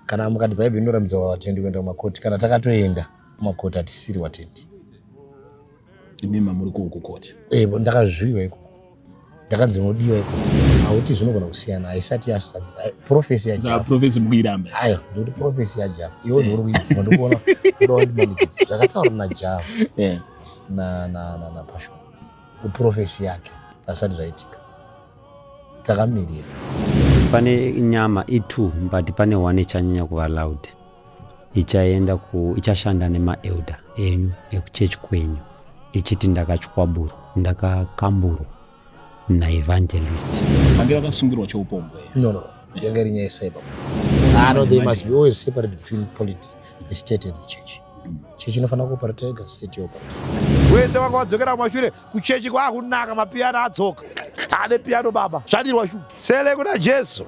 Kana mukati Bhaibheri inorambidza vatendi kuenda kumakoti, kana takatoenda kumakoti hatisiri vatendi. Imi mamuri kukoti? Eh, ndakazviwa ikoko, ndakanzi unodiwa ikoko. Hauti zvinogona kusiyana, haisati yazadzisa prophecy yaJafa. Prophecy mukuiramba? Ayo, ndikuti prophecy yaJafa iwe ndiuri kuibvuma, ndikuona kuda wandimanikidza zvakataurwa naJafa na Passion kuprophecy yake asati zvaitika, takamirira. Pane nyama i2, but pane one ichanyanya kuva loud, ichaenda ku ichashanda nemaelder enyu ekuchechi kwenyu ichiti ndakachwaburwa, ndakakamburwa naevangelist. Vange vakasungirwa cheupombwe? No, yanga iri nyaya yecyber. Ah, no, they must be always separate between politics, the state and the church. Church inofanira kuoperata yega, state yoperata. Wese vanga vadzokera kumashure kuchechi, kwakunaka, mapiyano adzoka, tane piyano baba, zvadirwa shu sele kuna Jesu.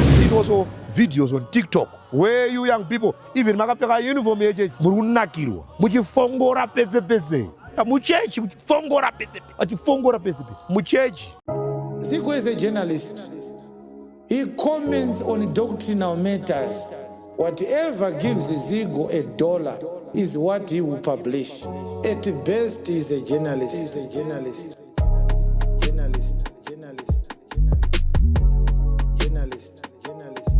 Seen also videos on TikTok where you young people, even makapfeka uniform yechechi, muri kunakirwa muchifongora pese pese muchechi, muchifongora pese, vachifongora pese pese muchechi. Zigo is a journalist. He comments on doctrinal matters. Whatever gives Zigo a dollar is what he will publish. At best, he's a journalist. He's a journalist. Journalist. Journalist. Journalist. Journalist. Journalist.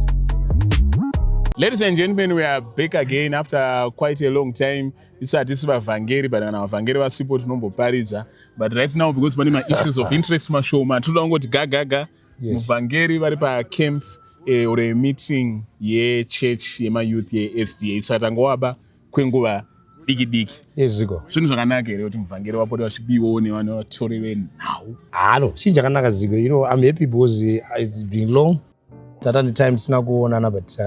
Ladies and gentlemen, we are back again after quite a long time. Isu hatisi vavhangeri, but kana vavhangeri vasipo tinomboparidza. But right now, because pane maissues of interest mashoma, tinoda kungoti gagaga. Muvhangeri vari pacamp or a meeting yechurch yemayouth yeSDA, saka tangowaba kwenguva diki diki. Eziko. Zvinhu zvakanaka here kuti muvhangeri vapote vachibiwawo nevanhu vatori venhau? Halo, chinhu chakanaka, Zigo. I'm happy because it's been long, tata netime tisina kuonana, but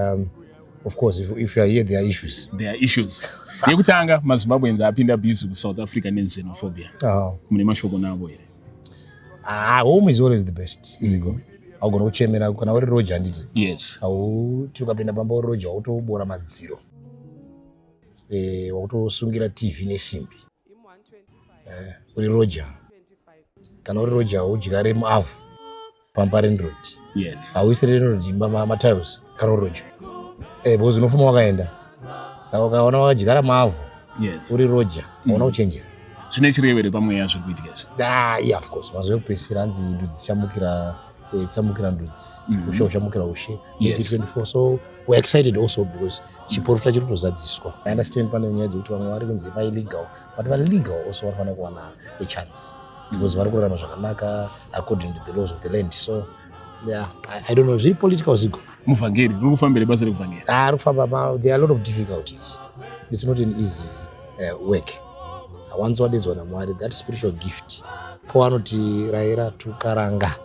of course if you are here, there are issues. There are issues. Yekutanga, maZimbabweans apinda busy kuSouth Africa nexenophobia. Mune mashoko navo here? Ah, home is always the best, Zigo. Haugona kuchemera kana uri roja, handiti? Yes. Hauti ukapinda pamba uri roja, wautobora madziro, wakutosungira TV nesimbi. Uri roja, kana uri roja udyare muavhu pamba rendroad. Hauisi rendroad matiles kana uri roja, because unofuma wakaenda. Saka ukaona wakadyara mavhu uri roja, hauna kuchenjera. Zvine chirevo here pamweya zviri kuitika izvi? Ah, yeah, of course. Mazuva ekupedzisira hanzi ndudzi dzichamukira, dzichamukira ndudzi, ushe huchamukira ushe. 2024. So we're excited also because chiprofita chiri kutozadziswa. I understand pane nyaya dzekuti vamwe vari kunzi vaillegal, but valegal also vanofanira kuwana a chance because vari kurarama zvakanaka according to the laws of the land. So yeah, I don't know, zviri political, Zigo. Muvhangeri, riri kufambira basa rekuvhangeri? Ah, riri kufamba. There are a lot of difficulties. It's not an easy work. Once wadedzwa naMwari, that spiritual gift, po anoti rayira, tukaranga,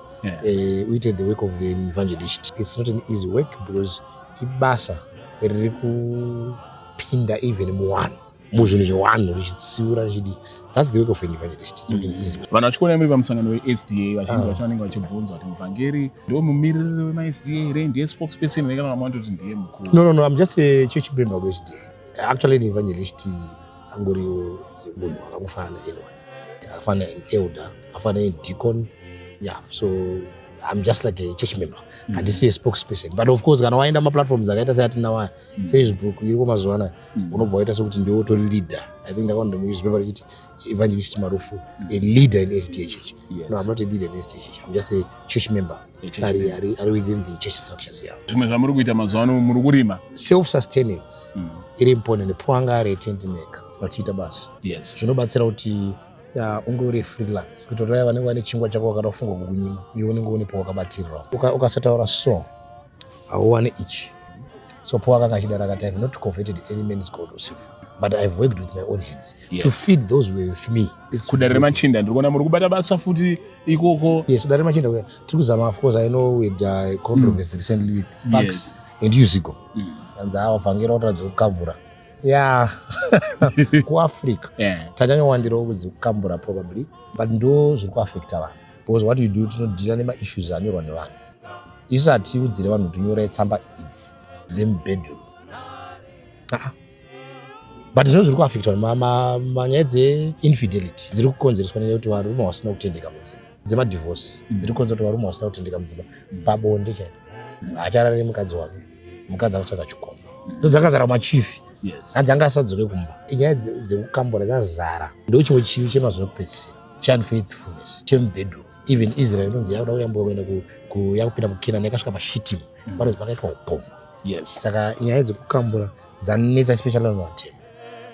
uite the work of the evangelist. It's not an easy work because ibasa riri kupinda even muwanhu, muzvinhu zvewanhu, richitsiura, richidi. That's the work of an evangelist. It's not an easy work. Vanhu vachikuona muri pamusangano weSDA, vazhinji vacho vanenge vachibvunza kuti muvhangeri ndo mumiriri wemaSDA here, ndiye spokesperson here, kana vamwe vanototi ndiye mukuru? No, I'm just a church member of SDA. Actually, an evangelist angori munhu akangofanana anyone, akafanana an elder, akafanana an deacon. Yeah, so I'm just like a church member, handisi a spokesperson. But of course, kana waenda maplatforms akaita seatinawo aya, Facebook iriko mazuva anaya, unobva waita sekuti ndiwe utori leader. I think ndakaona munewspaper richiti Evangelist Marufu, a leader in SDA Church. No, I'm not a leader in SDA Church. I'm just a church member A church ari, member. ari within the church structures, yeah. Zvimwe zvamuri kuita mazuva ano, muri kurima? Self sustenance iri important. Po anga ari tent maker vachiita basa. Zvinobatsira kuti unge uri freelance, kuita kuti vaya vanenge vane chingwa chako vakada kufunga kukunyima, iwe unenge une pawakabatirirawo. Ukasataura so hauwani ichi. So po akanga achidara akati, "I have not coveted any man's gold or silver, but I've worked with my own hands to feed those who were with me." Kudare remachinda ndiri kuona muri kubata basa futi ikoko. Yes, dare remachinda tiri kuzama. Of course, I know with controversy recently with Sparks and Uzigo, anzi avavhangeri vakuratidza kukambura ya kuAfrica. Tanyanyowandirawo kudzikukambura probably, but ndo zviri kuafecta vanhu because what we do, tinodeala nemaissues anyorwa nevanhu. Isu hatiudzire vanhu kuti nyorai tsamba idzi dzemubedroom. Ah, but ndo zviri kuafecta vanhu. Manyaya dzeinfidelity dziri kukonzereswa nenyaya yekuti varume vasina kutendeka mudzimba, dzemadivorce dziri kukonzera kuti varume vasina kutendeka mudzimba pabonde chaipo, haacharari nemukadzi wake. Mukadzi akutsvaga chikomba. Ndo dzakazara machifi. Yes. Hanzi anga asadzoke kumba. Nyaya dzekukambura dzazara. Ndo chimwe chivi chemazuva ekupedzisira. Cheunfaithfulness, chemubedroom. Even Israel inonzi yakuda kuyambuka kuenda yakupinda muKenani yakasvika paShittim. Panonzi pakaitwa upombo. Yes. Saka nyaya dzekukambura dzanetsa, especially vanhu vatema.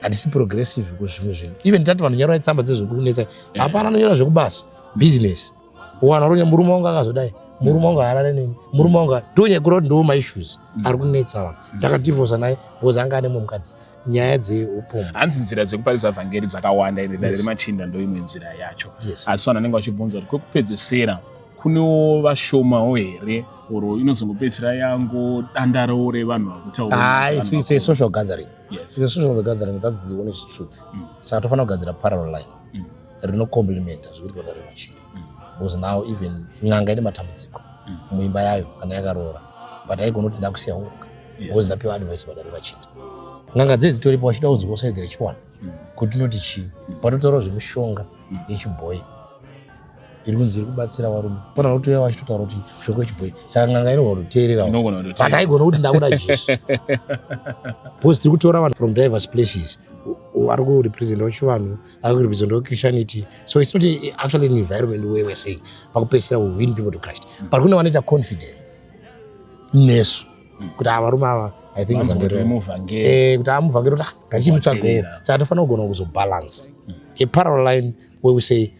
Hatisi progressive kuzvimwe zvinhu. Even tati vanhu nyorai tsamba dzezvekunetsa, hapana anonyora zvekubasa, business. Wana runya murume wangu akazodai, murume wangu haarare neni, murume wangu ndonyekura kuti ndo maissues ari kunetsa vanhu. Ndakadivorsa naye because anga ane mumwe mukadzi. Nyaya dzeupombo. Hanzi nzira dzekuparidza vhangeri dzakawanda, ende dare remachinda ndo imwe nzira yacho. Yes. Asi vanhu vanenge vachibvunza kuti kwekupedzisira kunewo vashomawo here, oro inozongopedzisira yango dandaro revanhu vakutaura? Ah, it's a social gathering. Yes. It's a social gathering, that's the honest truth. Saka tofanira kugadzira parallel line rinocomplementa zviri kuita dare remachinda. Because now even n'anga ine matambudziko muimba yayo kana yakaroora, but haigoni kuti ndakusiya unga because ndapiwa advice padare remachinda. N'anga dzedzi dzitoripo vachida kunzwa side rechiwana kuti inoti chii. Patotaurawo zvemishonga yechibhoyi iri kunzi iri kubatsira varume, pana kutouya vachitotaura kuti mushonga wechibhoyi, saka n'anga inogona kutoteererawo. Inogona kutoteerera. But haigona kuti ndakuda Jesu, because tiri kutora vanhu from diverse places. Ari kurepresentawo chivanhu, ari kurepresentawo Christianity, so it's not actually an environment where we're saying pakupedzisira we win people to Christ, but kune vanoita confidence nesu kuti ava varume ava, I think Vanzi kuti vhangeri muvhangeri. Kuti amuvhangeri, kuti ah, ngatichimutsvagewo. Kubatsirira. Saka tofanira kugona kuzobalance a parallel line where we say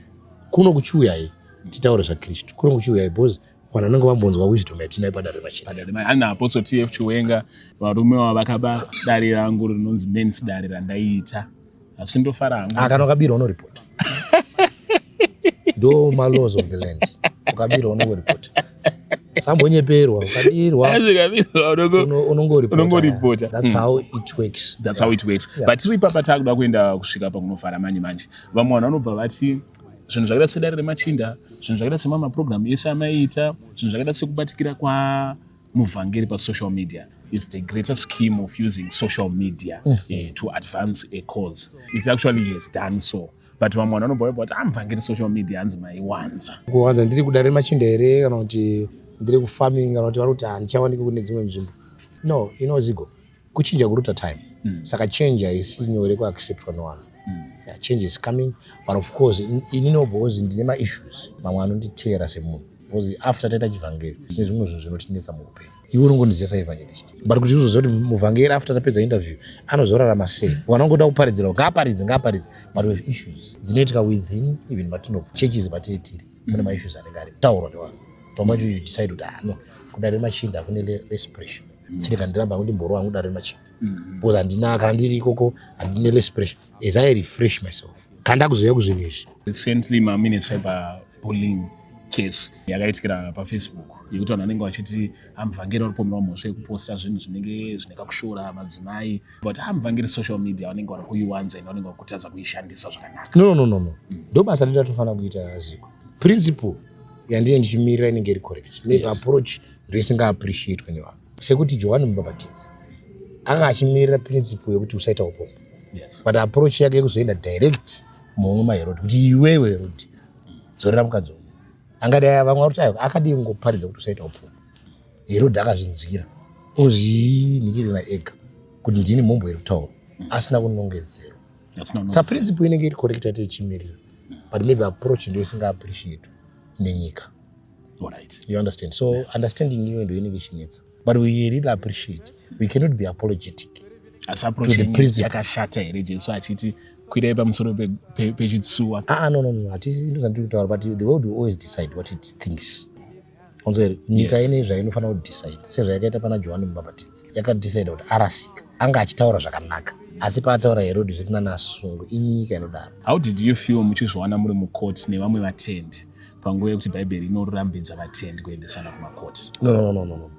kuno kuchiuyai titaure zvaKristu, kuno kuchiuyai, because vanhu vanenge vambonzwa wisdom yatinayo padare remachinda. Ana Apostle TF Chiwenga, varume ava vakaba dare rangu rinonzi Mens Dare randaiita, asi ndofara hangu. Ah, kana ukabirwa unoripota, ndo malaws of the land. Ukabirwa unongoripota, sambonyeperwa, ukabirwa Asi ukabirwa unongoripota. Unongoripota. That's how it works. That's how it works. Yeah. But tiri ipapa, taakuda kuenda kusvika pakunovhara manje manje. Vamwe vanhu vanobva vati zvinhu zvakaita sedare remachinda, zvinhu zvakaita semamaprogramu ese amaiita, zvinhu zvakaita sekubatikira kwamuvhangeri pasocial media is the greater scheme of using social media to advance a cause. It actually has done so, but vamwe vanhu vanobva vabva vati amuvhangeri social media hanzi maiwanza. Kuwanza ndiri kudare remachinda here, kana kuti ndiri kufarming, kana kuti vari kuti handichawaniki kune dzimwe nzvimbo? No, inozigo kuchinja kuruta time. Saka change haisi nyore kuacceptwa nevanhu. Yeah, change is coming, but of course inini because ndine maissues mamwe anonditeera semunhu, because after taita chivhangeri tine zvimwe zvinhu zvinotinetsa muupenyu. Iwe unongondiziva saevangelist, but kuti uzoziva kuti muvhangeri after tapedza interview anozorarama sei, vanongoda kuparidzira, ngaaparidze, ngaaparidze, but we have issues dzinoitika within even matinobva, churches matiri tiri, mune maissues anenge ari taurwa nevanhu. Pamwe you decide kuti ah no, kudare remachinda kune less pressure, chirega ndiramba kundimborwa hangu dare remachinda, because handina, kana ndiri ikoko handine less pressure as I refresh myself kana ndakuzouya kuzvinhu izvi. Recently mamine cyber bullying case yakaitikira paFacebook yekuti vanhu vanenge vachiti amuvhangeri vari kupomerwa mhosva yekuposta zvinhu zvinenge zvine kakushora madzimai, but amuvhangeri social media vanenge vari kuiwanza ende vanenge vari kutadza kuishandisa zvakanaka. No, ndo basa redu ratofanira kuita ziko. Principle yandine ndichimirira inenge iri correct, maybe approach ndo isingaappreciatwe nevanhu, sekuti Johani Mubhabhatidzi anga achimirira principle yekuti usaita upombo, but approach yake yekuzoenda direct muhomwe maHerodi kuti iwewe Herodi dzorera mukadzi uyu, angadai vamwe vari kuti aiwa, akadii kungoparidza kuti usaita upombo? Herodhi akazvinzwira ozvinhingirira ega kuti ndini mhombo iri kutaura, asina kunongedzerwa. Asina. Sa principle inenge iri correct yatichimirira, but maybe approach ndo isingaappreciatwe nenyika. You understand? So understanding iyoyo ndo inenge ichinetsa, but we really appreciate, we cannot be apologetic Asi to approach the yenyu principle. yakashata here, Jesu achiti kwirai pamusoro pechitsuwa? Ah, no, hatisi, ndo zvandiri kutaura, but the world will always decide what it thinks. Onzwa here, nyika Yes. ine zvainofanira kudecide, sezvayakaita pana Johani Mubhabhatidzi, yakadecide kuti arasika, anga achitaura zvakanaka, asi paataura Herodhi zviti nanasungu, inyika inodaro. How did you feel muchizviwana muri mucourt nevamwe vatendi panguva yekuti Bhaibheri inorambidza vatendi kuendesana kumakoti? No,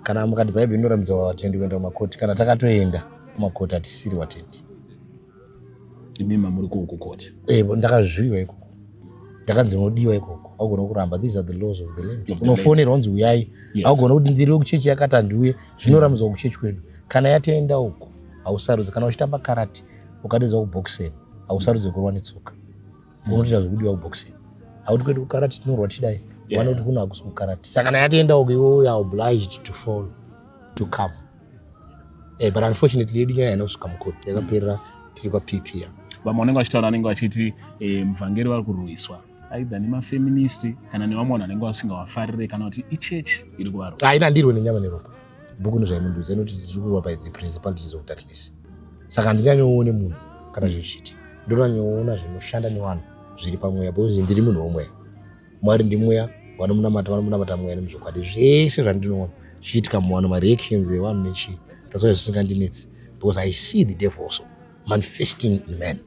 kana mukati Bhaibheri inorambidza vatendi kuenda kumakoti, kana takatoenda kumakoti hatisiri vatendi. Imi mamuri kukoti? Ndakazviwa ikoko, ndakanzi unodiwa ikoko, haugona kuramba. These are the laws of the land. Of the Unofonerwa unzi uyai. Haugona kuti ndiri wekuchechi yakati handiuye, zvinorambidzwa kuchechi kwedu. Kana yatoenda uko hausarudzi. Kana uchitamba karate ukadedzwa kuboxing, hausarudzi kurwa netsoka, unotoita zvekudiwa kuboxing. Hauti kwedu kukarate tinorwa tidai, vanoti kuno hakusi kukarate. Saka kana yatoenda uko iwe you are obliged to follow, to come. But unfortunately yedu nyaya haina kusvika mukoti, yakaperera tiri kwaPPR. Vamwe vanenge vachitaura vanenge vachiti muvhangeri vari kurwiswa either nemafeminist kana nevamwe vanhu vanenge vasingavafarire, kana kuti ichechi iri kuvarwisa. Haina ndirwe nenyama neropa. Bhuku nozvainondiudza inoti tiri kurwa by the principalities of darkness. Saka handinyanyoone munhu kana zvichiitika, ndonyanyoona zvinoshanda nevanhu zviri pamweya, because ndiri munhu womweya. Mwari ndimweya, vanomunamata vanomunamata mweya nemuzvokwadi. Zvese zvandinoona zvichiitika muvanhu, mareactions evanhu nechii, that's why zvisingandinetsi, because I see the devil also manifesting in man.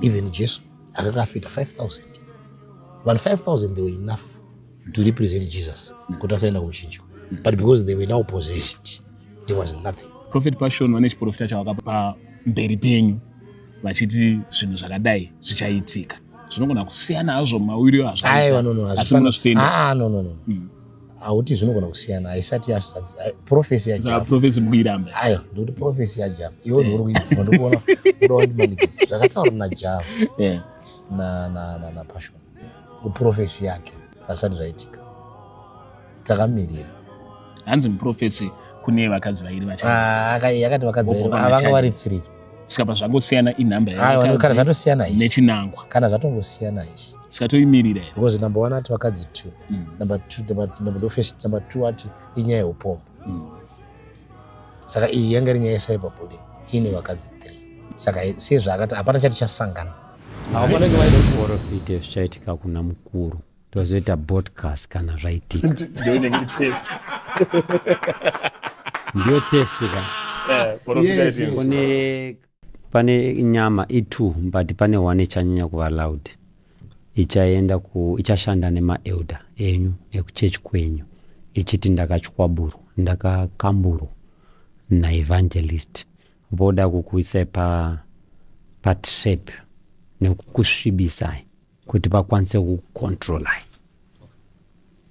Even Jesu akanga afeeda 5000 vanhu, 5000, they were enough to represent Jesus kuti asaenda kumuchinjiko, but because they were now possessed, there was nothing. Prophet Passion vane chiprofita chavakapa mberi penyu vachiti zvinhu zvakadai zvichaitika. Zvinogona kusiyana hazvo mawiri. Aiwa, no. Asi munozvitenda? Ah, no. Hauti zvinogona kusiyana, haisati prophecy yaJava. Prophecy mukuiramba? Aiwa, ndikuti prophecy yaJava, iwe ndiri kuibvuma, ndikuona uda wandimanikidza. Zvakataurwa naJava naPassion kuprophecy yake hazvisati zvaitika, takamirira. Hanzi muprophecy kune vakadzi vairi. Ah, yakati vakadzi vairi, vanga vari three. Saka pazvangosiyana inhamba. Aiwa, kana zvatosiyana isi. Nechinangwa. Kana zvatongosiyana isi. Saka toimirira here? Because number one ati vakadzi two, number two, number first, number two ati inyaya yeupombo. Saka iyi yanga iri nyaya yecyberbullying ine vakadzi three. Saka sezvaakati hapana chati chasangana. Profite zvichaitika kuna mukuru, tozoita podcast kana zvaitika. Ndoinenge iri test. Ndiyo test ka. Profita itinzi. Pane nyama i2, but pane one ichanyanya kuva loud, ichaenda ku ichashanda nemaelder enyu ekuchechi kwenyu ichiti ndakatywaburwa, ndakakamburwa naevangelist, voda kukuisai patrap nekukusvibisai kuti vakwanise kukucontrolai.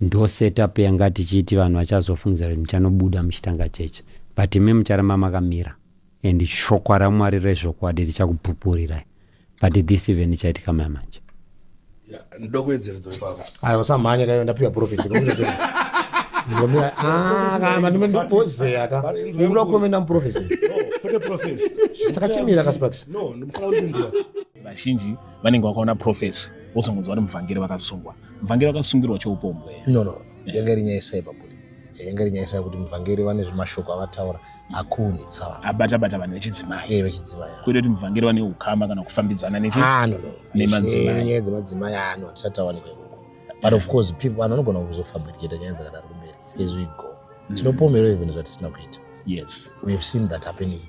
Ndo setup yanga tichiti vanhu vachazofungidzira kuti muchanobuda muchitanga chechi, but imi mucharamba makamira and shoko raMwari rezvokwadi richakupupurirai. But this even ichaitika maya manje. Ndoda kuwedzeredza ipapo. Aiwa, usamhanya kayo, ndapiwa prophecy. Ndimbozeya ka, ukuda kukomenda muprophecy? No, kwete prophecy. Saka chimira kaSparks. No, ndinofanira kundinzwa. Vazhinji vanenge vakaona prophecy vozongonzwa kuti muvhangeri vakasungwa, muvhangeri vakasungirwa cheupombwe. No, yanga iri nyaya yecyberbullying. Yanga iri nyaya yesai kuti muvhangeri vane zvimashoko avataura akuunitsa vanhu. Abata bata vanhu vechidzimai. Vechidzimai. Kwete kuti muvhangeri vane ukama kana kufambidzana nechi Ah, no. Nemadzimai. Nyaya dzemadzimai, ah no, hatisati tawanikwa ikoko, but of course people, vanhu vanogona kuzofabricata nyaya dzakadaro kumberi. As we go, tinopomerwa even zvatisina kuita. We have seen that happening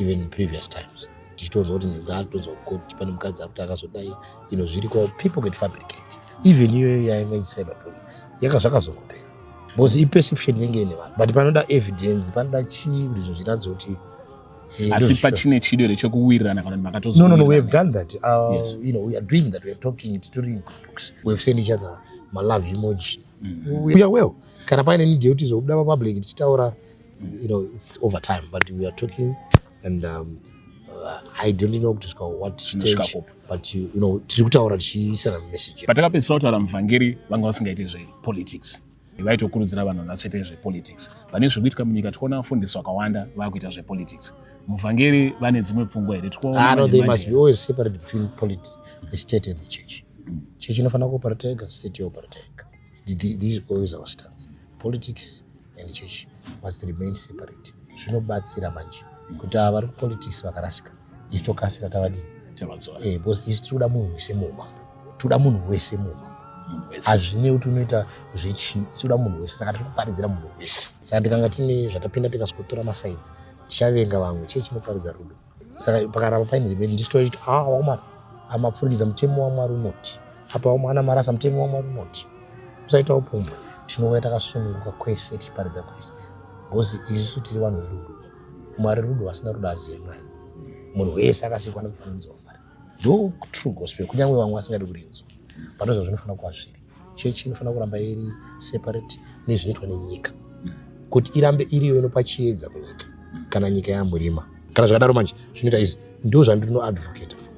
even in previous times, tichitonzwa kuti ngatonzwa kukoti pane mukadzi ari kuti akazodai. Zviriko, people can fabricate. Even iyoyo yainga ichicyberbullying yaka zvakazongopera because iperception inenge ine vanhu, but panoda evidence, panoda chii kuti zvinhu zviratidze kuti Asi pachine chido here chekuwirirana kana kuti makatozo? No, we have done that. We are doing that. We are talking titori in good books. We have sent each other malove emoji. We are well. Kana paine need yekuti zobuda papublic tichitaura, it's over time, but we are talking and I don't know kuti svika what Zvinosvika stage, kupi. but tiri kutaura tichiisana message. Patakapedzisira kutaura, muvhangeri vanga vasingaiti zvepolitics, vaitokurudzira vanhu vasaite zvepolitics. Pane zviri kuitika munyika, tikuona vafundisi vakawanda vakuita zvepolitics. Muvhangeri vane dzimwe pfungwa here? Tikuona Ah, no, they manje must be always separate between politics, the state and the church. Church inofanira kuoperata yega, state yooperata yega. This is always our stance. Politics and church must remain separate. Zvinobatsira manje kuti ava vari kupolitics vakarasika, isu tokasira tavadii? Tavadzora. Because isu tiri kuda munhu wese muumambo, tiri kuda munhu wese muumambo. Munhu wese. Hazvinei kuti unoita zvechii, isu toda munhu wese. Saka tiri kuparidzira munhu wese. Saka tikanga tine zvatapinda, tikasikotora masides, tichavenga vamwe. Chii chinoparidza rudo. Saka pakaramba paine rimwe ndisitochiti, ah, wakomana amapfurikidza mutemo waMwari unoti apa, wamwana marasa mutemo waMwari unoti usaita upombwe. Tinouya takasununguka kwese, tichiparidza kwese, because isusu tiri vanhu verudo. Mwari rudo, vasina rudo azive Mwari. Munhu wese akasikwa nemufananidzo waMwari. Ndo true gospel, kunyange vamwe vasingadi kurinzwa, but ndozvo zvinofanira kuva zviri. Chechi inofanira kuramba iri separate nezvinoitwa nenyika kuti irambe iriyo inopa chiedza kunyika kana nyika yamurima. Kana zvakadaro manje zvinoita izi ndo zvandinoadvocate for.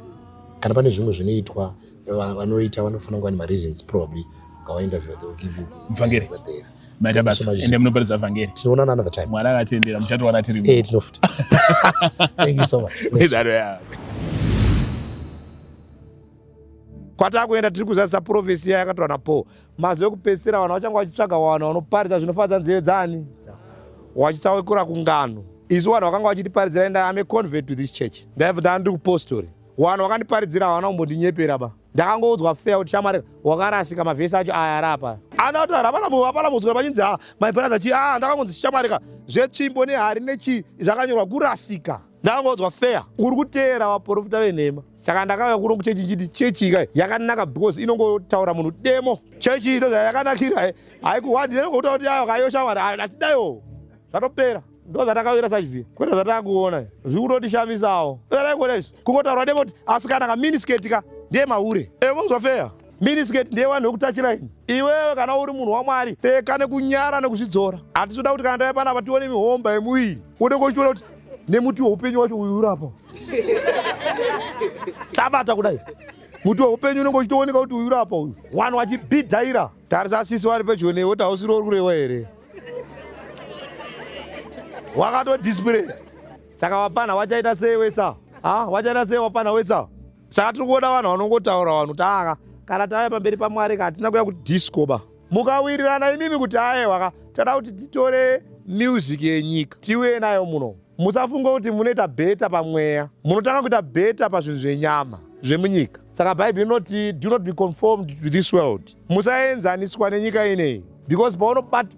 Kana pane zvimwe zvinoitwa, vanoita vanofanira kuva nemareasons. Probably ukavainterview, they will give you the Mvangeri. reasons that they have. Maita basa. Ende munoparidza vhangeri. Tinoonana another time. Mwari akatendera muchatowana tiri. Eh, tinofuta. Thank you so much. Bless you. Yeah. Kwatakuenda tiri kuzadzisa prophecy iya yakatorwa naPaul. Mazuva ekupedzisira vanhu vachange vachitsvaga vanhu vanoparidza zvinofadza nzeve dzani wachitsaukura kungano. Isu vanhu vakanga vachitiparidzira enda I'm a convert to this church. Ndaibva ndandiri kupostori. Vanhu vakandiparidzira havana kumbondinyepera ba. Ndakangoudzwa fair kuti shamwari wakarasika mavhesi acho aya ari apa. Ana kutaura hapana munhu hapana munhu pachinzi ha my brother chi ah ndakangonzi shamwari ka zvetsvimbo nehari nechi zvakanyorwa kurasika. Ndakangoudzwa fair uri kuteera vaprofita venhema. Saka ndakauya kuno kuchechi ndichiti chechi ka yakanaka because inongotaura munhu demo. Chechi ndo zvayakanakira haikuhwandi inongotaura kuti ayo kayo shamwari hatidayo zvatopera. Ndozvatakauyira sachivhiya kwete zvataakuona zviri kutotishamisawo. Zvataikuona izvi kungotaurwa demo kuti asikana ka miniskirt ka ndiye mahure. Emunzwa feya miniskirt ndiye vanhu vekutachira ini. Iwewe kana uri munhu waMwari pfeka nekunyara nekuzvidzora. Hatisi kuda kuti kana tave panapa tione mihomba yemuviri unenge uchiona kuti nemuti weupenyu wacho uyu uri apa sabata kudai muti weupenyu unenge uchitooneka kuti uyu uri apa uyu vanhu vachibhidhaira. Tarisa sisi vari pedyo newe kuti hausiri uri kurewa here. Wakatodisplay. Saka vapfana wachaita sei wesa? Ha? Wachaita sei vapfana wesa? Saka tiri kuona vanhu vanongotaura vanhu kuti aka kana tauya pamberi paMwari ka hatina kuya kudisco ba. Mukawirirana imimi kuti ayewa ka tada kuti titore music yenyika tiuye nayo muno. Musafunga kuti munoita beta pamweya. Munotanga kuita beta pazvinhu zvenyama zvemunyika. Saka Bible inoti do not be conformed to this world. Musaenzaniswa nenyika ineyi. Because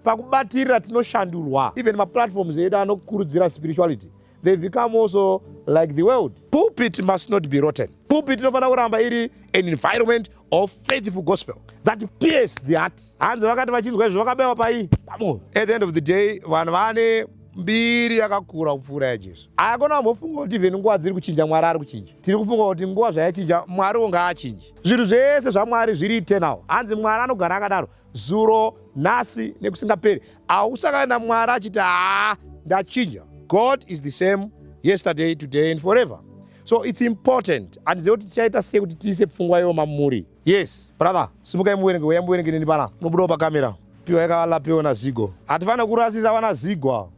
pakubatirira tinoshandurwa. Even maplatforms edu anokurudzira spirituality. They become also like the world. Pulpit must not be rotten. Pulpit inofanira kuramba iri an environment of faithful gospel that pierce the heart. Hanzi vakati vachinzwa izvo vakabaiwa pai pamoyo. At the end of the day vanhu vane mbiri yakakura kupfuura yaJesu. Hakuna vambofunga kuti even nguva dziri kuchinja Mwari ari kuchinja. Tiri kufunga kuti nguva zvayachinja Mwariwo ngaachinje. Zvinhu zvese zvaMwari zviri eternal. Hanzi Mwari anogara akadaro zuro, nhasi nekusingaperi. Hausakani naMwari achiti haa ndachinja. God is the same yesterday, today and forever. So it's important. Handizive kuti tichaita sei kuti tiise pfungwa iyo mamuri. Yes, brother, simukai muverenge, uya muverenge neni pana. Unobudawo pakamera. Piwa yakalapiwa naZigo. Hatifanire kurasisa vana Zigo ava.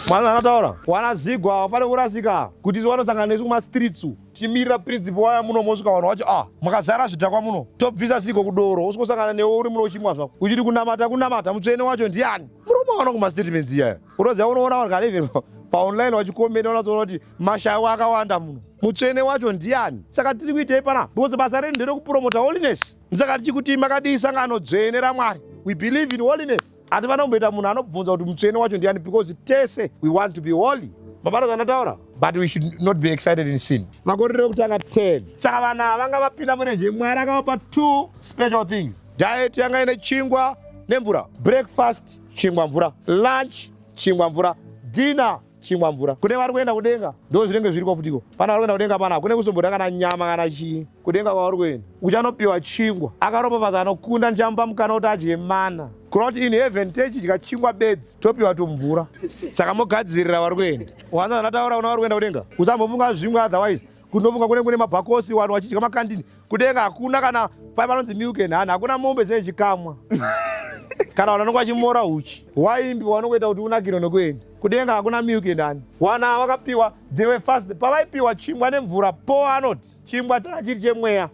Mwana anataura. Wana Zigo ava hawafanire kurasika. Kuti isu vanosangana nesu kumastreets uku. Tichimirira principle waya muno mosvika vanhu vacho ah makazara zvidhakwa muno. Tobvisa Zigo kudoro wosvika newe uri muno uchimwa zvako. Uchiti kunamata kunamata mutsvene wacho ndiani? Muri kumaona kumastatements iyaya. Unoziva unoona vanhu kana even paonline vachikomenda unatsoona kuti mashawi akawanda muno. Mutsvene wacho ndiani? Saka tiri kuitei panapa? Because basa redu nderekupromota holiness. Saka tichikuti makadii sangano dzvene raMwari. We believe in holiness. Hatifana kumboita munhu anobvunza kuti mutsvene wacho ndiani because tese we want to be holy. Mabata zvandataura? But we should not be excited in sin. Makore ekutanga 10. Saka vanhu ava vanga vapinda murenje Mwari akavapa 2 special things. Diet yanga ine chingwa nemvura. Breakfast chingwa mvura. Lunch chingwa mvura. Dinner chingwa mvura. Kune vari kuenda kudenga ndo zvinenge zviriko futiko. Pana vari kuenda kudenga pana kune kuzomboda kana nyama kana chii. Kudenga kwavari kuenda uchanopiwa chingwa. Akaropafadza anokunda ndichamupa mukana kuti adye mana. Kureva kuti in heaven techidya chingwa bedzi topiwa tumvura. Saka mogadzirira vari kuenda. Wanza zvandataura kuna vari kuenda kudenga. Usambofunga zvimwe otherwise. Kunofunga kune kune mabhakosi vanhu vachidya makandini. Kudenga hakuna kana pai panonzi milk and honey, hakuna mombe dzinenge chikamwa. Kana vanhu vanonge vachimora huchi. Waimbi wanongoita kuti unakirwe nekuenda. Kudenga hakuna milk and honey. Wana vakapiwa they were fast pavaipiwa chingwa nemvura Paul anoti chingwa changa chiri chemweya.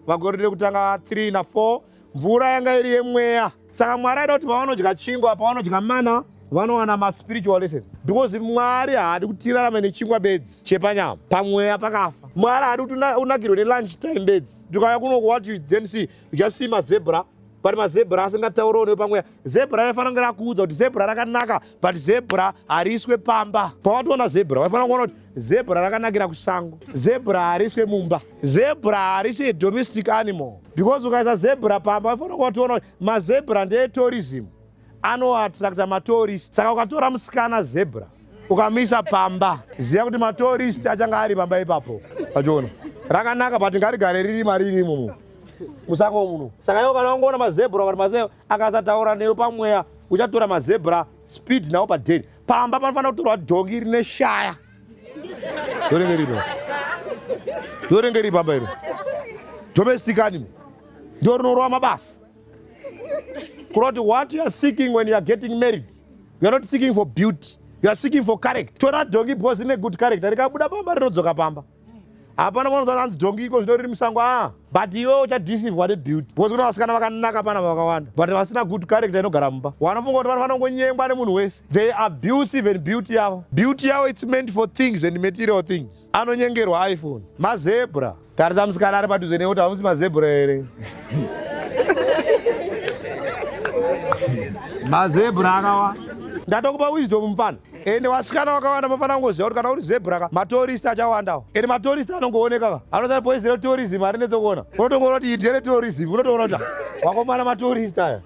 Vakorinde rekutanga 3 na 4 mvura yanga iri yemweya. Saka Mwari aida kuti pavanodya chingwa, pavanodya mana, vanowana maspiritual lessons because Mwari haadi kuti tirarame nechingwa bedzi chepanyama, pamweya pakafa. Mwari haadi kuti unakirwe nelunch time bedzi. Tikauya kuno what you then see, you just see mazebra, but mazebra asingataurawo newe pamweya. Zebra raifanira kunge rakuudza kuti zebra rakanaka, but zebra hariiswe pamba. Pawatoona zebra waifanira kuona kuti zebra rakanakira kusango, zebra hariiswe mumba, zebra harisi domestic animal because ukaisa zebra pamba waifanira kunge watoona kuti mazebra ndeetourism, anoattracta matourist. Saka ukatora musikana zebra ukamisa pamba, ziva kuti matourist achanga ari pamba ipapo. Achiona rakanaka but ngarigare riri mariri imomo musango muno. Saka iwe kana wangoona mazebra kana mazebra akasataura newe pamweya, uchatora mazebra speed nawo padeni. Pamba panofanira kutorwa dhongi rine shaya. Ndorenge riri. Ndorenge riri pamba iro. Domestic animal. Ndo rinorova mabasa. Kuroti what you are seeking when you are getting married, you are not seeking for beauty, you are seeking for character. Tora dhongi because rine good character, rikabuda pamba rinodzoka pamba. Hapana vanonzwa hanzi dhongi iko zvino riri musango. Ah, but iwe uchadeceivwa nebeauty because kuna vasikana vakanaka pana vakawanda, but vasina good character inogara mumba. Wanofunga kuti vanhu vanongonyengwa nemunhu wese. They abuse even beauty yavo. Beauty yavo, it's meant for things and material things. Anonyengerwa iPhone. Mazebra. Tarisa musikana ari padhuze newe kuti hamusi mazebra here? Mazebra akawa. Ndatokupa wisdom, mufana. Ende vasikana vakawanda mafana kungoziva kuti kana uri zebra ka, matourist achawandawo. Ende matourist anongooneka ka, anoti boys retourism harinetse kuona. Unotongoona kuti iri nderetourism, unotoona kuti wakomana matourist aya.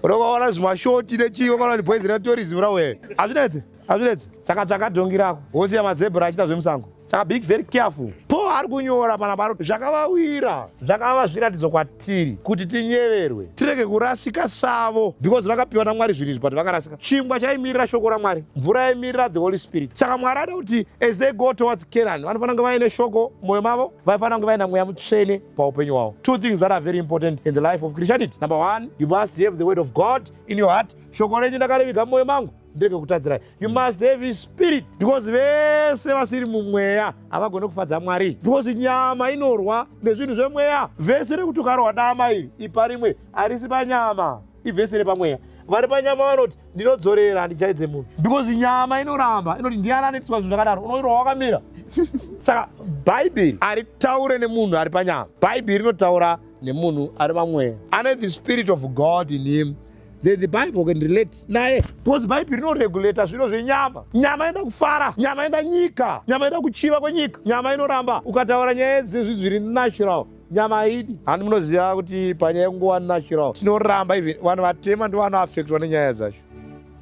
Unokaona zvimashoti nechii, wakaona kuti boys retourism rauye. Hazvinetse, hazvinetse. Saka tsvaka dhongi rako, wosiya mazebra achiita zvemusango. Saka be very careful. Paul ari kunyora panapa ari zvakavawira zvakava zviratidzo kwatiri kuti tinyeverwe, tirege kurasika savo, because vakapiwa naMwari zvinhu izvi, but vakarasika. Chingwa chaimirira shoko raMwari, mvura yaimirira the Holy Spirit. Saka Mwari ada kuti as they go towards Canaan, vanofanira kunge vaine shoko mwoyo mavo, vaifanira kunge vaina Mweya Mutsvene paupenyu hwavo. Two things that are very important in the life of Christianity: number one, you must have the word of God in your heart. Shoko renyu ndakariviga mumwoyo mangu ndirege kutadzirai. You must have his spirit, because vese vasiri mumweya havagone kufadza Mwari, because nyama inorwa nezvinhu zvemweya. Vhesi rekuti ukarohwa dama iri, ipa rimwe, harisi panyama, ivhesi repamweya. Vari panyama vanoti ndinodzorera, handichaidze munhu, because nyama inoramba, inoti ndiani anoitiswa zvinhu zvakadaro? Unoirwa wakamira. Saka Bhaibheri haritaure nemunhu ari panyama. Bhaibheri rinotaura nemunhu ari pamweya, ane the spirit of God in him. Then the Bible can relate naye, because Bhaibheri rinoregulata zviro zvenyama. Nyama inoda kufara, nyama inoda nyika, nyama inoda kuchiva kwenyika. Nyama inoramba ukataura nyaya dzezvi zviri natural, nyama haidi. Handi munoziva kuti panyaya yekungova natural tinoramba? Even vanhu vatema ndo vanoafektwa nenyaya dzacho.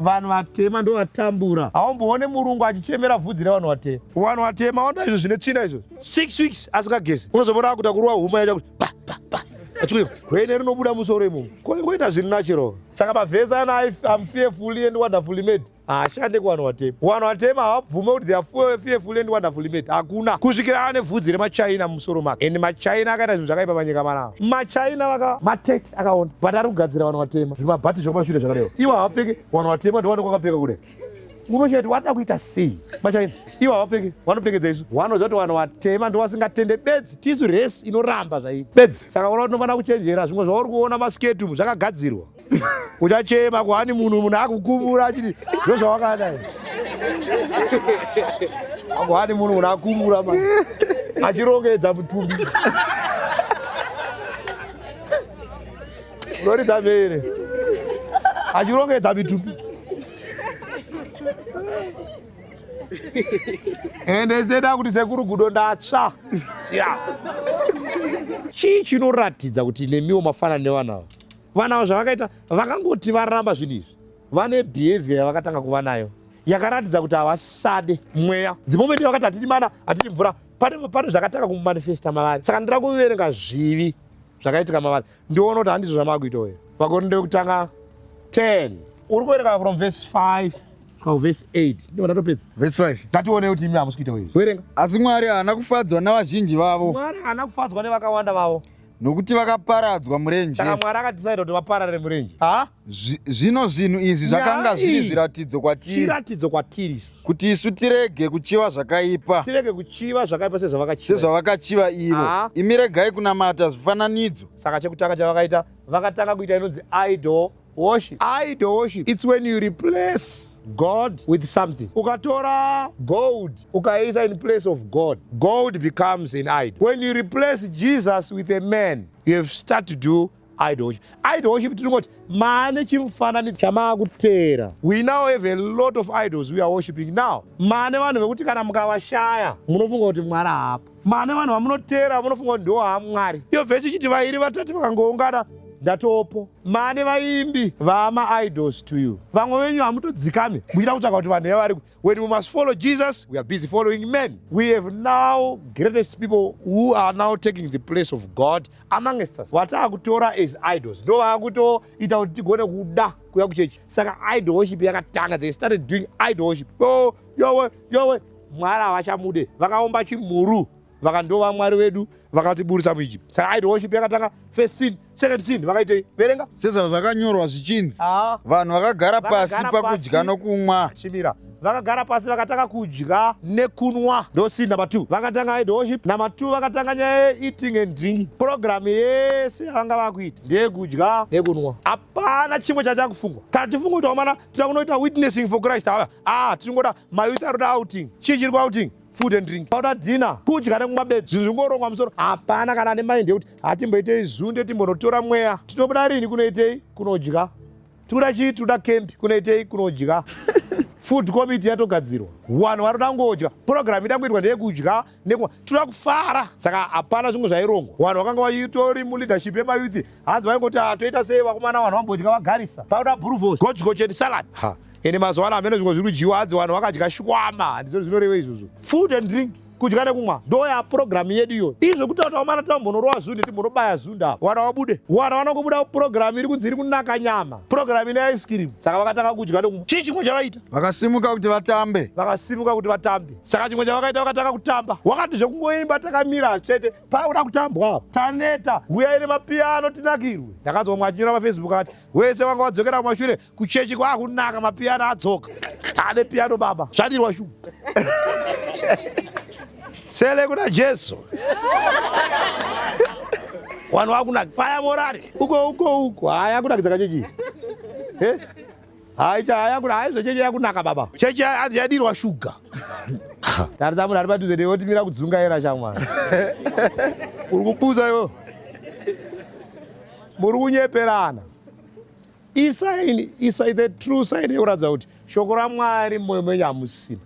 Vanhu vatema ndo vatambura. Haumboone murungu achichemera vhudzi revanhu vatema. Vanhu vatema vanoda izvo zvine tsvina izvo. 6 weeks asingagezi, unozomona akuta kuruwa huma yacho kuti pa pa pa, achikuti gwene rinobuda musoro imomo. Koingoita zviri natural. Saka mavhesi ana "I'm fearfully and wonderfully made" haashande kuvanhu vatema. Vanhu vatema havabvume kuti they are fearfully and wonderfully made. Hakuna, kusvikira ane vhudzi remachina mumusoro make. And machina akaita zvinhu zvakaipa panyika manavo. Machina vaka matete akaona, but ari kugadzira vanhu vatema zvimabhati zvekumashure zvakadaiwa. Ivo havapfeke. Vanhu vatema ndovanenge vakapfeka kudai. Unochati wada kuita sei? Machina ivo havapfeke, vanopfekedza isu. Vanoziva kuti vanhu vatema ndo vasingatende bedzi. Tisu race inoramba zvaii bedzi. Saka ona, tinofanira kuchenjera. Zvimwe zvauri kuona masketi umu zvakagadzirwa. Uchachema kuhani munhu, munhu akukumura achiti ndo zvawakadai akuhani munhu, munhu akumura ma achirongedza mutumbi, unoridza mhere achirongedza mitumbi. Ende seda kuti sekuru gudo ndatsva ya. Chii chinoratidza kuti nemiwo mafanana nevana ava? Vana ava zvavakaita, vakangoti varamba zvinhu izvi, vane behavior yavakatanga kuva nayo yakaratidza kuti havasade mweya. The moment vakati hatidi mana, hatidi mvura, pane zvakatanga kumanifesta mavari. Saka ndira kuverenga zvivi zvakaitika mavari, ndiona kuti handizvo zvamakuitawo here. VaKorinde wekutanga 10, uri kuverenga from verse 5 kusvika verse 8, ndibva ndatopedza. Verse 5. Ngatione kuti imi hamusi kuitawo izvi. Verenga. Asi Mwari haana kufadzwa navazhinji vavo. Mwari haana kufadzwa nevakawanda vavo. Nokuti vakaparadzwa murenje. Saka Mwari akadecide kuti vaparare murenje, ha. Zvino zvinhu izvi zvakanga zviri Nyai. zviratidzo kwatiri, Chiratidzo kwatiri isu, kuti isu tirege kuchiva zvakaipa tirege kuchiva zvakaipa sezvavakachiva sezvavakachiva ivo. Ah. Imi regai kunamata zvifananidzo. Saka chekutanga chavakaita, vakatanga kuita inonzi idol worship. Idol worship, it's when you replace God with something. Ukatora gold ukaisa in place of God, gold becomes an idol. When you replace Jesus with a man, you have start to do idol worship. Idol worship, tinongoti maane chimufananidzo chamaakuteera. We now have a lot of idols we are worshiping now. Maane vanhu vekuti kana mukavashaya munofunga kuti Mwari haapo. Maane vanhu vamunoteera, munofunga kuti ndiwo haamwari. Iyo vhesi ichiti vairi vatatu vakangoungana, ndatopo. Maane vaimbi vaama-idols to you. Vamwe venyu hamutodzikami muchida kutsvaka kuti vanhu yavari. When we must follow Jesus, we are busy following men. We have now greatest people who are now taking the place of God amongst us. Wataakutora as idols ndo vaakutoita kuti tigone kuda kuya kuchechi. Saka idol worship yakatanga. They started doing idol worship. Oh, yowe yowe, Mwari havachamude. Vakaomba chimhuru. Vakandova Mwari vedu vakatiburisa muEgypt. Saka idol worship yakatanga first sin, second sin vakaitei? Verenga. Sezvazvakanyorwa zvichinzi, Ah. vanhu vakagara pasi Vakagara pakudya pasi. nokumwa. Chimira. Vakagara pasi vakatanga kudya nekunwa. Ndo sin number 2. Vakatanga idol worship. Number 2 vakatanga nyaya yeeating and drinking. Program yese yavanga vakuita ndeyekudya nekunwa. Hapana chimwe chachakufungwa. Kana tifunga kuti wamana tira kunoita witnessing for Christ ava. Ah, tiringoda mayouth aroda outing. Chii chiri kuouting? Food and drink. Pauda dinner, kudya nekumwa bedzi. Zvinhu zvingorongwa musoro. Hapana kana ane mind yekuti hatimboitei zunde timbonotora mweya. Tinobuda rini kunoitei? Kunodya. Tikuda chii? Tikuda camp. Kunoitei? Kunodya. Food committee yatogadzirwa. Vanhu vari kuda kungodya. Program ida kuitwa ndeyekudya nekumwa. Tinoda kufara. Saka hapana zvimwe zvairongwa. Vanhu vakanga vachitori muleadership yemayouth. Hanzi vaingoti ah, toita sei vakomana vanhu vambodya vagarisa. Pauda boerewors, gochgoch and salad. Ha. Ende mazuva ano hameno zvimwe zviri kudyiwa hanzi vanhu vakadya shikwama. Handizvo zvinoreva izvozvo. Food and drink. Kudya nekumwa ndo ya program yedu iyoyo. Izvo kuti taumana tambonorova zunde timbonobaya zunde apa. Wana wabude. Wana vanongobuda program iri kunzi iri kunaka nyama. Program ine ice cream. Saka vakatanga kudya nekumwa. Chii chimwe chavaita? Vakasimuka kuti vatambe. Vakasimuka kuti vatambe. Saka chimwe chavakaita vakatanga kutamba. Wakati zvekungoimba takamira chete pakuda kutambwa. Taneta. Huyai nemapiyano tinakirwe. Ndakanzwa mumwe achinyora paFacebook akati wese wanga wadzokera kumashure kuchechi kwakunaka mapiyano adzoka. Tane piyano baba. Zvadirwa shuwa. Sele kuna Jesu. Vanhu vakunaka. Fire morari. Uko uko uko. Haya kunakidza kachechi. Eh? Hai cha haya kuna haizvo chechi yakunaka baba. Chechi hanzi yadirwa shuga. Tarisa munhu ari padhuze newe otimira kudzungaira shamwari. Uri kupusa iwe. Muri kunyeperana. Isign, isa it's a true sign yekuratidza kuti shoko raMwari mumwoyo menyu hamusina.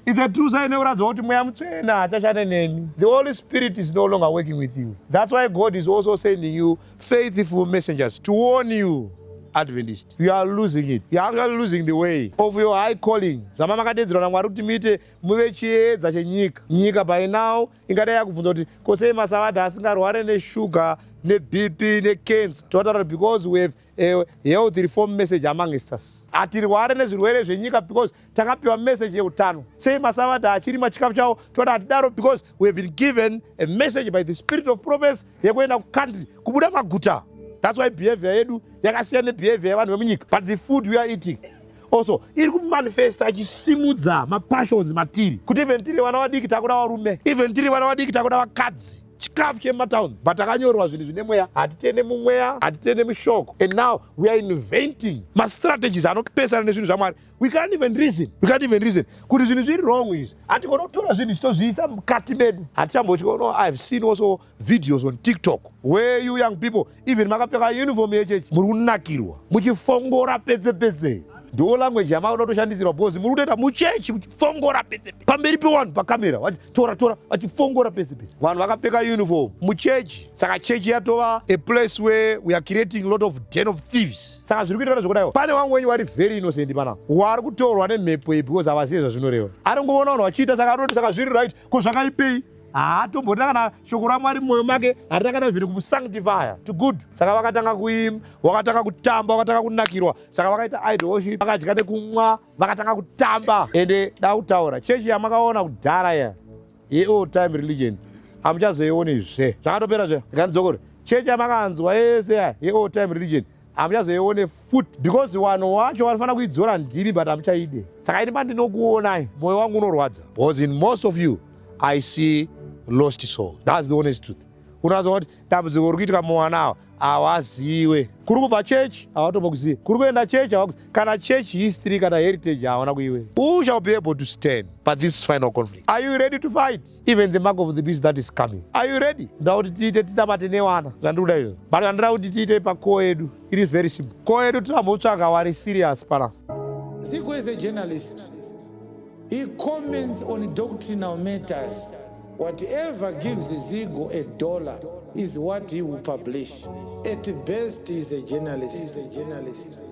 It's a true sign yekuratidza kuti mweya mutsvene haachashande nemi. The Holy Spirit is no longer working with you. That's why God is also sending you faithful messengers to warn you. Adventist, you are losing it. You are actually losing the way of your high calling. Zvama makadedzerwa naMwari kuti muite muve chiedza chenyika. Nyika by now ingadai yakubvunza kuti ko sei masavadha asingarware neshuga neBP necancer. Totaura because we have a health reform message amongst us. Hatirware nezvirwere zvenyika because takapiwa message yeutano. Sei masavadha achirima chikafu chavo toda hatidaro because we have been given a message by the spirit of prophecy yekuenda kucountry kubuda maguta. That's why behavior yedu yakasiyana nebehavior yevanhu vemunyika. But the food we are eating also iri kumanifesta achisimudza mapassions matiri kuti even tiri vana vadiki takuda varume, even tiri vana vadiki takuda vakadzi. Chikafu chematown but takanyorwa zvinhu zvine mweya. Hatitende mumweya, hatitende mushoko. And now we are inventing mastrategies anopesana nezvinhu zvaMwari. We can't even reason. We can't even reason kuti zvinhu zviri wrong izvi. Hatigona kutora zvinhu tichitozviisa mukati medu. Hatichambotya. No, I've seen also videos on TikTok where you young people even makapfeka uniform yechechi muri kunakirwa muchifongora pese pese. Ndo language yamakuda kutoshandisirwa because muri kutoita muchechi muchifongora pese pese pamberi pevanhu pakamera vachitora tora vachifongora pese pese. Vanhu vakapfeka uniform muchechi. Saka chechi yatova a place where we are creating a lot of den of thieves. Saka zviri kuitwa zvekudaiwo pane vamwe wenyu vari very innocent pana wari kutorwa nemhepo iyi because havazive zvazvinoreva. Ari kungoona vanhu vachiita saka aroti saka zviri right ko zvakaipei. Haatomborina kana shoko raMwari mumwoyo make, harina kana zviri kumusanctifya to good. Saka vakatanga kuimba, vakatanga kutamba, vakatanga kunakirwa. Saka vakaita idol worship, vakadya nekumwa, vakatanga kutamba. Ende da kutaura chechi yamakaona kudhara iya yeold time religion hamuchazoionizve, zvakatopera zve. Ngandidzokore chechi yamakanzwa yese iya yeold time religion hamuchazoione futi because vanhu vacho vanofanira kuidzora ndimi but hamuchaide. Saka ini pandinokuonai mwoyo wangu unorwadza because in most of you I see lost soul. That's the honest truth. Unoziva kuti dambudziko riri kuitika muwana ava havaziwe kuri kubva chechi, havatombokuzive kuri kuenda chechi, havakuzive kana church history kana heritage hawana kuiwe. Who shall be able to stand but this final conflict? Are you ready to fight even the mark of the beast that is coming? Are you ready? Ndoda kuti tiite tinamate newana zvandiri kuda izvo, but handida kuti tiite pacore yedu. It is very simple. Core yedu tirambotsvaga wari serious pana. Zigo is a journalist. He comments on doctrinal matters. Whatever gives Zigo a dollar is what he will publish. At best, he's a journalist. He's a journalist.